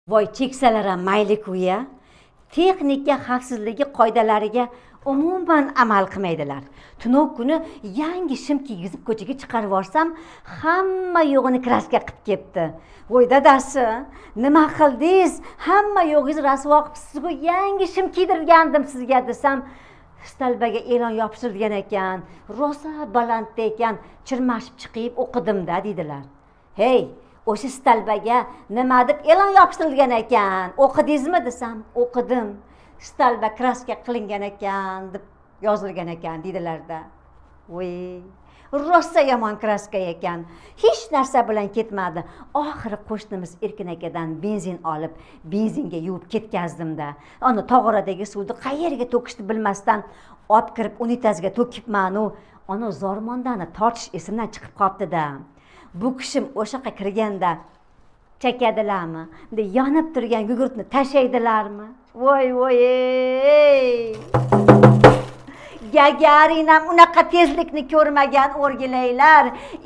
Voy, cheksalar ham mayli-ku ya. Texnika xavfsizligi qoidalariga umuman amal qilmaydilar. Tunov kuni yangi shim kiygizib ko'chaga chiqarib yuborsam, hamma yo'g'ini краска qilib ketdi. Voy dadasi, nima qildingiz? Hamma yo'g'ingiz rasvo qilibsiz-ku, yangi shim kiydirgandim sizga desam, столба ga e'lon yopishtirilgan ekan, rosa balandda ekan, chirmashib chiqib o'qidimda deydilar. Hey, o'sha столба ga nima deb e'lon yopishtirilgan ekan, o'qidingizmi desam, o'qidim, столба краска qilingan ekan deb yozilgan ekan deydilarda. Voy, rosa yomon краска ekan, hech narsa bilan ketmadi. Oxiri qo'shnimiz Erkin akadan benzin olib, benzinga yuvib ketkazdimda. Ana tog'oradagi suvni qayerga to'kishni bilmasdan olib kirib unitazga to'kibmanu, ana zormondani tortish esimdan chiqib qolibdida. Bu kishim o'sha yoqqa kirganda chakadilarmi, bunday yonib turgan gugurtni tashlaydilarmi? Voy voy ey, Gagarin ham unaqa tezlikni ko'rmagan o'rgilaylar.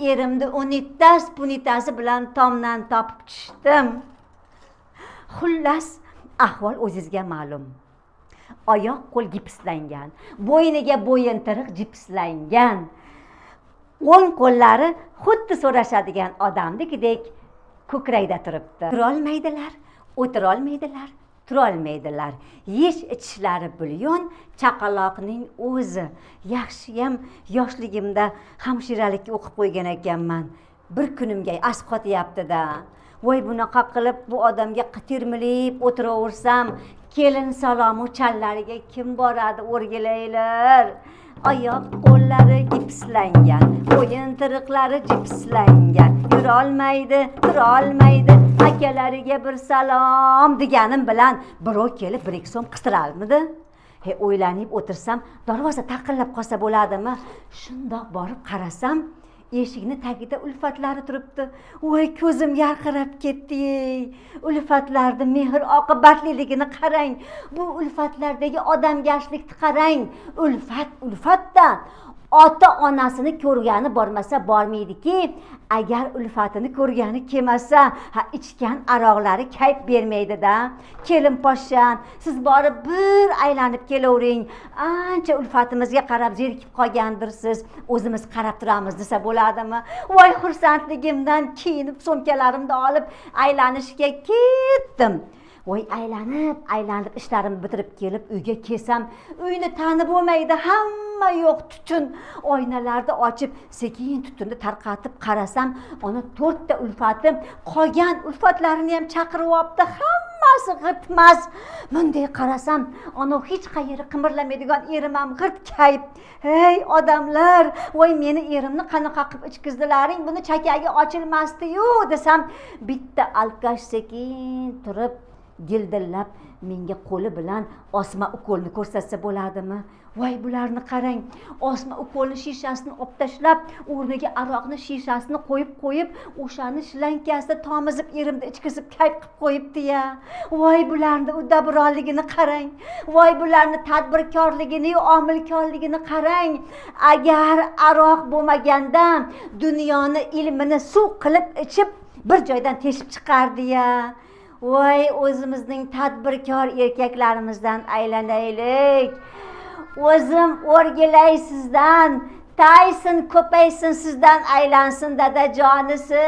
Erimni unitaz punitasi bilan tomdan topib tushdim. Xullas, ahvol o'zizga ma'lum. Oyoq qo'l gipslangan, bo'yniga bo'yintiriq jipslangan, o'ng qo'llari xuddi so'rashadigan odamnikidek ko'krakda turibdi. Turolmaydilar, o'tirolmaydilar, turolmaydilar. Yeyish ichishlari bulyon, chaqaloqning o'zi. Yaxshiyam yoshligimda hamshiralikka o'qib qo'ygan ekanman, bir kunimga asqotyaptida. Voy, bunaqa qilib bu odamga termilib o'tiraversam, kelin salomu challariga kim boradi o'rgilaylar? Oyoq qo'llari gipslangan, bo'yintiriqlari jipslangan, yurolmaydi, turolmaydi. Akalariga bir salom deganim bilan birov kelib 1-2 so'm qistirarmidi? He, o'ylanib o'tirsam, darvoza taqillab qolsa bo'ladimi? Shundoq borib qarasam, eshikni tagida ulfatlari turibdi. Voy, ko'zim yarqirab ketdi ey. Ulfatlarni mehr oqibatliligini qarang, bu ulfatlardagi odamgarchilikni qarang. Ulfat ulfatda ota onasini ko'rgani bormasa bormaydiki, agar ulfatini ko'rgani kelmasa, ha, ichgan aroqlari kayf bermaydida. Kelin poshsha, siz borib bir aylanib kelavering, ancha ulfatimizga qarab zerikib qolgandirsiz, o'zimiz qarab turamiz desa bo'ladimi? Voy, xursandligimdan kiyinib, sumkalarimni olib aylanishga ketdim. Voy, aylanib aylanib ishlarimni bitirib kelib uyga kelsam, uyni tanib bo'lmaydi, hamma yoq tutun. Oynalarni ochib, sekin tutunni tarqatib qarasam, ana to'rtta ulfatim qolgan ulfatlarini ham chaqirib olibdi, hammasi g'irtmas. Bunday qarasam, ana hech qayeri qimirlamaydigan erim ham g'irt kayf. Hey odamlar, voy, meni erimni qanaqa qilib ichkizdilaring, buni chakagi ochilmasdiyu desam, bitta алкаш sekin turib gildillab menga qo'li bilan osma ukolni ko'rsatsa bo'ladimi? Voy, bularni qarang, osma ukolni shishasini olib tashlab, o'rniga aroqni shishasini qo'yib qo'yib, o'shani shlankasida tomizib erimni ichkizib kayf qilib qo'yibdi-ya. Voy, bularni uddaburonligini qarang, voy, bularni tadbirkorligini, omilkorligini qarang. Agar aroq bo'lmaganda, dunyoni ilmini suv qilib ichib, bir joydan teshib chiqardi-ya. Voy, o'zimizning tadbirkor erkaklarimizdan aylanaylik. O'zim o'rgilay sizdan, taysin ko'paysin, sizdan aylansin dadajonisi.